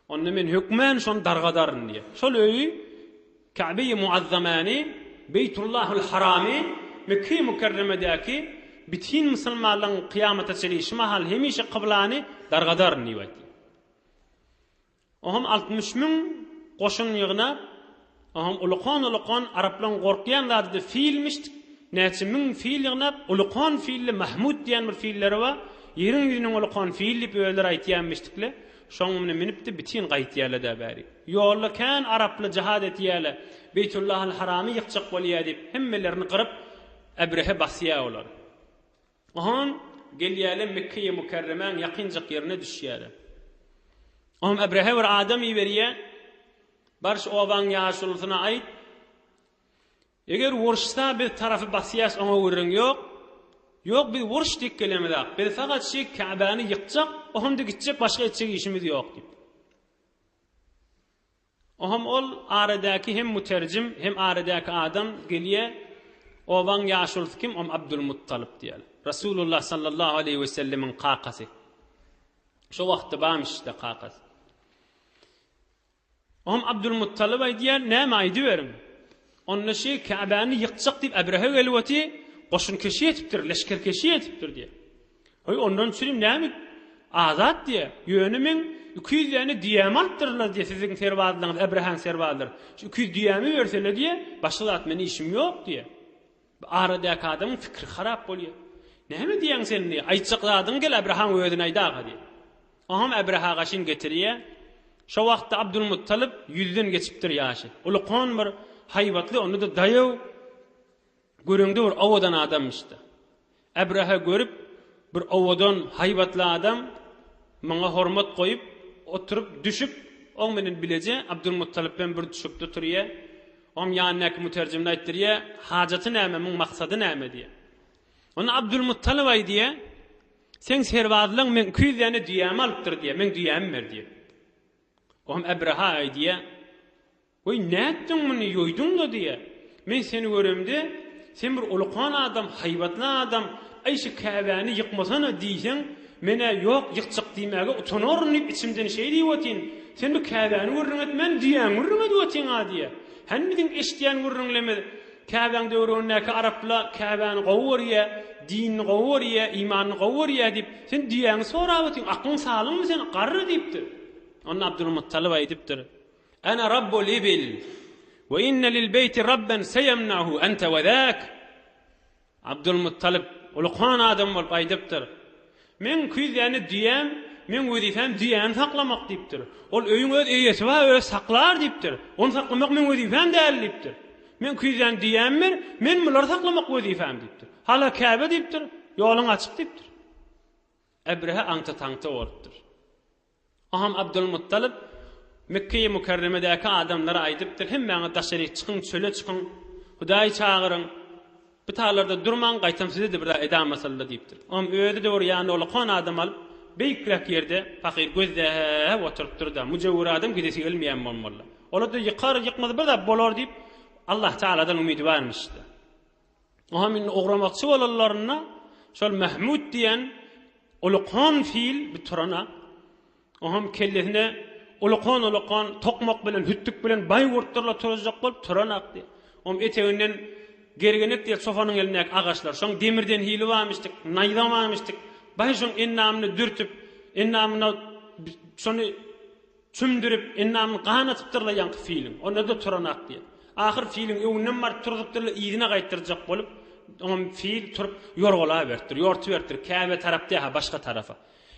Onda men hökmän şony dargadaryn diýýär. Şol öýi Käbeýi Muazzamäni, Beýtullahul Haramy, Mekgeýi Mükerremedäki bütin musulmanlaryň kyýamata çenli şu mahal hemişe kyblany dargadaryn diýip aýtýar. Oňam 60 mün goşun ýygnap, oňam ulukan-ulukan araplaryň gorkýan zady-da filmişdik, näçe müň fil ýygnap, ulukan filli Mahmud diýen bir filleri bar, ýeriň ýüzüniň ulukan fili diýip özleri aýtýanmişdikle, şoň münü münüp-de bitin gaýtýarlar-da bäri. Ýolda kän araply jihad etýärler, Beýtullahal Haramy ýykjak bolýar diýip, hemmelerini gyryp, Ebrehe basýar olar. Oňam gelýärler Mekgeýi Mükerremäň ýakynjak ýerine düşýärler. Oňam Ebrehe bir adam iberýär. Bar şu obaň ýaşulusyna aýt. Eger uruşsa biz tarapy basýas oňa gürrüň ýok. Ýok biz uruş diýip gelemizak. Biz fakat şi Käbäni ýykjak, oňam-da gitjek başga etjek işimiz ýok diýip. Oňam ol aradäki hem müterjim, hem aradäki adam gelýär, Obaň ýaşulusy kim? Om Abdulmuttalyp diýýär. Rasulullah sallallahu aleýhi we sellemiň kakasy. Şo wagtda barmyş-da kakasy. Oňam Abdulmuttalyp aýdýar, näme aýdyberiň. Onda şi Käbäni ýykjak diýip Ebrehe gelip oty, goşun keşi etipdir, leşger keşi etipdir diýýär. Hoý, ondan çürim näme azat diýýär. Ýöne meň 200 däne düýämi alypdyrlar diýýär, siziň serbazlaryňyz, Ebrehaň serbazlary. Şu 200 düýämi berseler diýýär, başga zat meniň işim ýok diýýär. Bu aradäki adamyň pikiri harap bolýar. Näme diýýäň sen diýýär. Aýtjak zadyňy gel Ebrehaň özüne aýdaga diýýär. Oňam Ebreha gaşyn getirýär. Şo wagtda Abdulmuttalyp ýüzden geçipdir ýaşy. Ulkan bir haýbatly, onda-da daýaw, Göreňde bir owadan adamyşdy. Ebrehe görüp, bir owadan, haýbatly adam muňa hormat goýup, oturyp, düşüp, oň menen bileje Abdulmuttalyp bilen bir düşekde oturýar. Oň ýanyndaky müterjimine aýtdyrýar, hajaty näme, muň maksady näme diýýär. Onda Abdulmuttalyp aýdýar, seň serbazlaň meň 200 däne düýämi alypdyr diýýär, meň düýämi ber diýýär. Oňam Ebreha aýdýar, Weý, nätdiň muny, ýoýduň-da diýýär. Men seni göremde, sen bir ulukan adam, haýbatly adam, aý şu Käbäni ýykmasana diýseň, men-ä ýok, ýykjak diýmäge utanaryn diýip içimden şeý diýip otyryn. Sen bu Käbäni gürrüň etmän, düýäňi gürrüň edip otyň-a diýýär. Hany biziň eşidýän gürrüňlerimiz, Käbäň töweregindäki arapla Käbäni gowy görýär, dinini gowy görýär, imanyny gowy görýär diýip, sen düýäňi sorap otyň, aklyň saglyňmy sen, garry diýipdir. Onda Abdulmuttalyp aýdypdyr. Ene rabbul ibil we inne lil beýti rabben seyemnahu ente we zak. Abdulmuttalyp ulukan adam bolup aýdypdyr. Meň küýzäni düýäm, meň wezipem düýäni saklamak diýipdir. Ol öýüň öz eýesi bar, özi saklar diýipdir. Ony saklamak meň wezipem däl diýipdir. Meň küýzäni düýäm ber, men bulary saklamak wezipem diýipdir. Hala Käbe diýipdir, ýoluň açyk diýipdir. Ebrehe aňta-taňta bolupdyr. Oňam Abdulmuttalyp Mekgeýi Mükerremedäki adamlara aýdypdyr, Hemmäňiz daşaryk çykyň, çöle çykyň, Hudaýy çagyryň, bu taýlarda durmaň, gaýtam size-de bir zat edamasyldy diýipdir. Oňam özi-de bir ýanyna ulakan adam alyp, beýikräk ýerde pahyr gözläp oturypdyr-da, müjewür adam gidesi gelmeýän bolmaly. Olar-da ýykar, ýykmaz bir zat bolar diýip, Allah Tagaladan umydy barmyşdy. Oňam indi ugramakçy bolanlarynda şol Mahmud diýen ulukan fil bir turana, oňam kellesine ulukan-ulukan tokmak bilen, hütdük bilen baý urupdyrlar turuzjak bolup turanak diýip. Oňam eteginden gergenek diýip sofanyň elindäki agaçlar, şoň demirden hili barmyşdyk, naýza barmyşdyk. Baý şoň endamyny dürtüp, endamyna şony Çümdürip, endamyny gan atypdyrlar ýaňky filiň. Onda-da turanak diýýär. Ahyr filiň öňünden baryp turzup-dyrlar, yzyna gaýtdyrjak bolup, oňam fil turup ýorgalaberipdir, ýortuberipdir, Käbe tarap däl-ha, başga tarapa.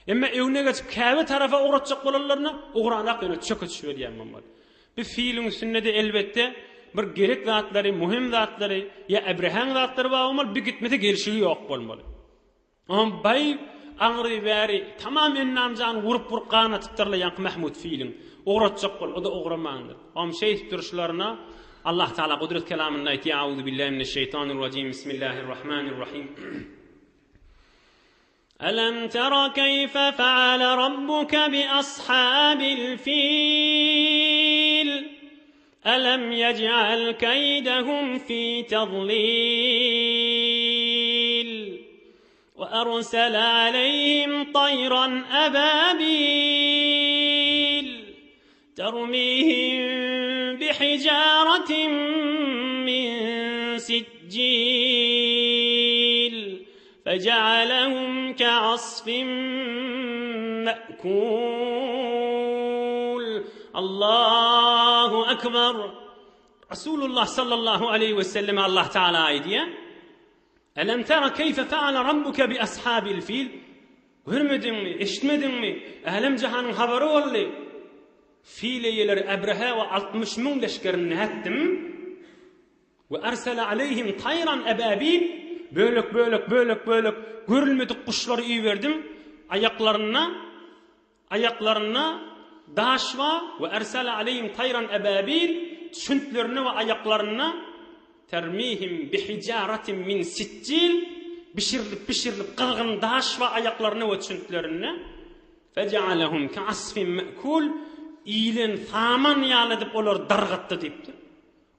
Emma öňüne geçip Käbe tarapa ugratjak bolanlarynda, ugranak ýöne çöke düşüberýär muňa. Bu filiň üstünde-de elbetde bir gerek zatlary, möhüm zatlary ýa Ebrehaň zatlary bar bolmaly, bir gitmese gelşigi ýok bolmaly. Oňam baý aňry bäri tamam ennamjany urup-urup gan atypdyrlar ýaňky Mahmut filiň. Ugratjak bolup, o-da ugramandyr. Oňam şeýdip duruşlaryna Allah Tagala gudrat kelamynda aýtýar, Auzubillahi mineşşeýtanirrajim, Bismillahirrahmanirrahim. Alam tara keýfe feale rabbuke bi ashabil fil. Alam yej'al keýdehum fi tadlil we ersele aleýhim taýran ebabil termihim bihijaratin min sijjil fejealehum keasfin me'kul. Allahu Ekber. Rasulullah sallallahu aleýhi we selleme Allah Teala aýdýar, Elem tera keýfe feale rabbuke bi ashabil fil? Görmediňmi, eşitmediňmi? Älem jahanyň habary boldy. Fil eýeleri Ebrehe we 60 müň leşgerini nätdim? We ersele aleýhim taýran ebabil, bölek-bölek, bölek-bölek görülmedik guşlary iberdim, aýaklarynda, aýaklarynda daş bar, we ersele aleýhim taýran ebabil, çüntlerinde we aýaklarynda, termihim bihijaratin min sijjil, bişirilip, bişirilip gyzgyn daş bar aýaklarynda we çüntlerinde, fejealehum keasfin me'kul, iýlen saman ýaly edip olary dargatdy diýipdir.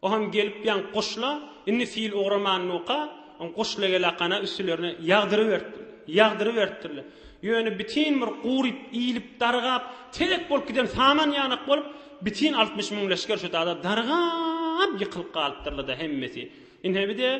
O hem gelip ýaň guşla, indi fil ugramandyka, oň guşla gelakana üstülerine ýagdyryberipdirler. Ýagdyryberipdirler. Ýöne bitin bir guryp, iýlip, dargap, telek bolup giden saman ýanak bolup, bitin 60 müň leşger şu dagda dargap ýykylyp galypdyrlar-da hemmesi. Ine bir-de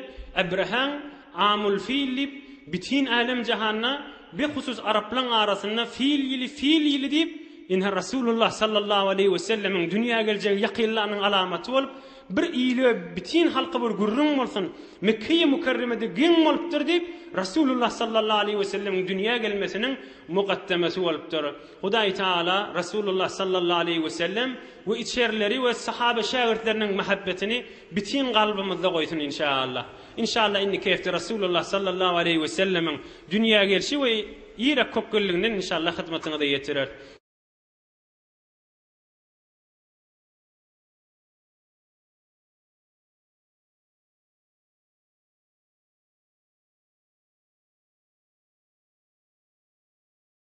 Ebrehaň Amul fil diýip, bitin älem-jahanda, behusus araplaň arasynda fil ýyly, fil ýyly diýip, ine Rasulullah sallallahu aleýhi we sellemiň dünýä geljegi ýakynlanyň alamaty bolup, bir ile, bitin halka bir gürrüň bolsun, Mekgeýi Mükerremede geň bolupdyr diýip, Rasulullah sallallahu aleýhi we sellemiň dünýä gelmesiniň mukaddemesi bolupdyr. Hudaý Tagala Rasulullah sallallahu aleýhi we sellem we içerileri we sahaba şägirtleriniň mähebbetini bitin kalbymyzda goýsun inşaallah. Inşallah indiki hepde Rasulullah sallallahu aleýhi we sellemiň dünýä gelşi we irek kökgelliginden inşallah hyzmatyňyza ýetireris.